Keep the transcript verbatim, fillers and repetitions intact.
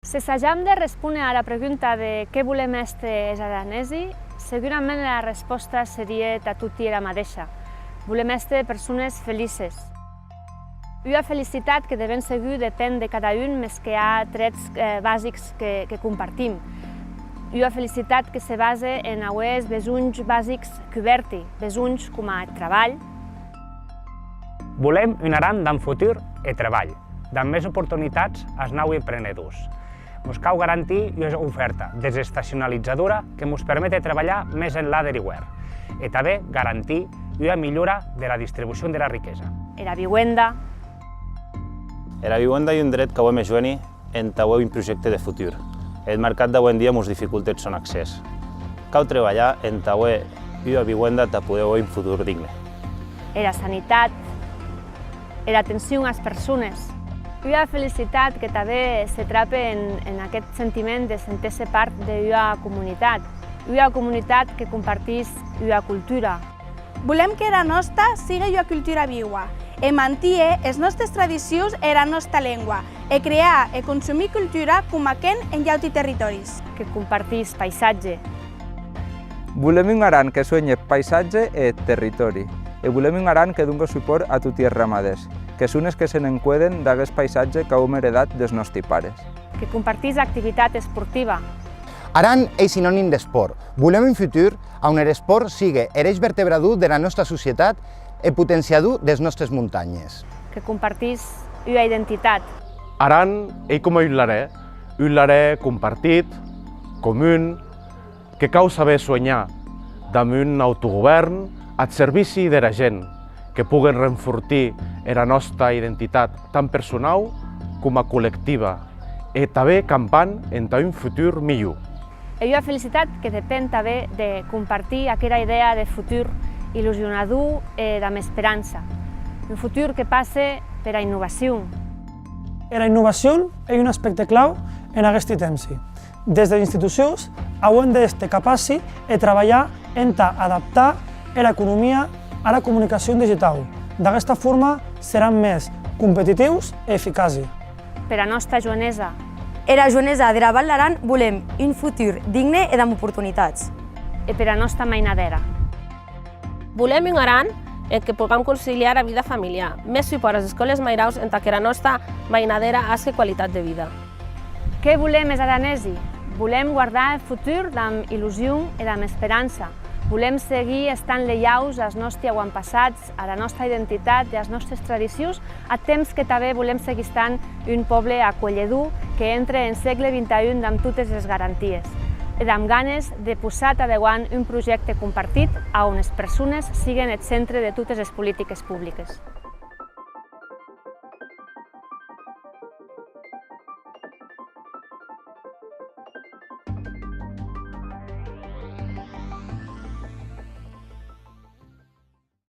Se sajam de respóner ara pregunta de qué volem èster es aranesi, segurament era respòsta serie tà toti era madeisha. Volem èster persones felices. Ua felicitat que de ben segur depen de cada un, mès que a trèts, eh, basics que, que compartim. Ua felicitat que se base en auer es besonhs basics cubèrti, besonhs coma eth trabalh. Volem un Aran damb futur e trabalh, damb mès oportunitats as naui emprenedors. Mos cau garantir ua ofèrta desestacionalizadora que mos permete trabalhar mès enlà der iuèrn e tanben garantir ua milhora dera distribucion dera riquesa. Era viuenda. Era viuenda ei un dret qu'auem es joeni entà auer un projècte de futur. Eth mercat d'aué en dia mos dificulte eth sòn accès. Cau trebalhar entà auer ua viuenda tà poder auer un futur digne. Era sanitat, era atencion as persones. Ua felicitat que tanben se trape en, en aqueth sentiment de sénter-se part de ua comunitat, ua comunitat que compartís ua cultura. Volem qu'era nòsta sigue ua cultura viua e mantier es nòstes tradicions e era nòsta lengua e crear e consumir cultura coma qu'hèn en auti territòris. Que compartís paisatge. Volem un Aran que suenhe eth paisatge e eth territòri, e volem un Aran que dongue supòrt a toti es ramadèrs, que son es que se n'encueden d'aguest paisatge qu'auem eredat des nòsti pares. Que compartís activitat esportiva. Aran ei sinonim d'espòrt. Volem un futur a on er espòrt sigue er eish vertebrador dera nòsta societat e potenciador des nòstes montanhes. Que compartís ua identitat. Aran ei coma un larèr, un larèr compartit, comun, que cau saber suenhar damb un autogovèrn ath servici dera gent, que poguen renfortir era nòsta identitat tant personau coma collectiva e tanben campant entà un futur milhor. E ua felicitat que depen tanben de compartir aquera idèa de futur illusionador e damb esperança. Un futur que passe pera innovacion. Era innovacion ei un aspècte clau en aguesti tempsi. Des des institucions auem d'èster capaci e trabalhar entà adaptar era economia ara comunicacion digitau. D'aguesta forma seram mès competitius e eficaci. Pera nòsta joenesa. Era joenesa dera Val d'Aran volem un futur digne e damb oportunitats. E pera nòsta mainadèra. Volem un Aran en que pogam conciliar era vida familiar, mès supòrt as escòles mairaus entà qu'era nòsta mainadèra asque qualitat de vida. Qué volem es aranesi? Volem guardar eth futur damb illusion e damb esperança. Volem seguir estant leiaus as nòsti auantpassats, ara nòsta identitat e as nòstes tradicions, ath temps que tanben volem seguir estant un pòble acuelhedor que entre en sègle vint-e-un damb totes es garanties e damb ganes de possar tà deuant un projècte compartit a on es persones siguen eth centre de totes es politiques publiques.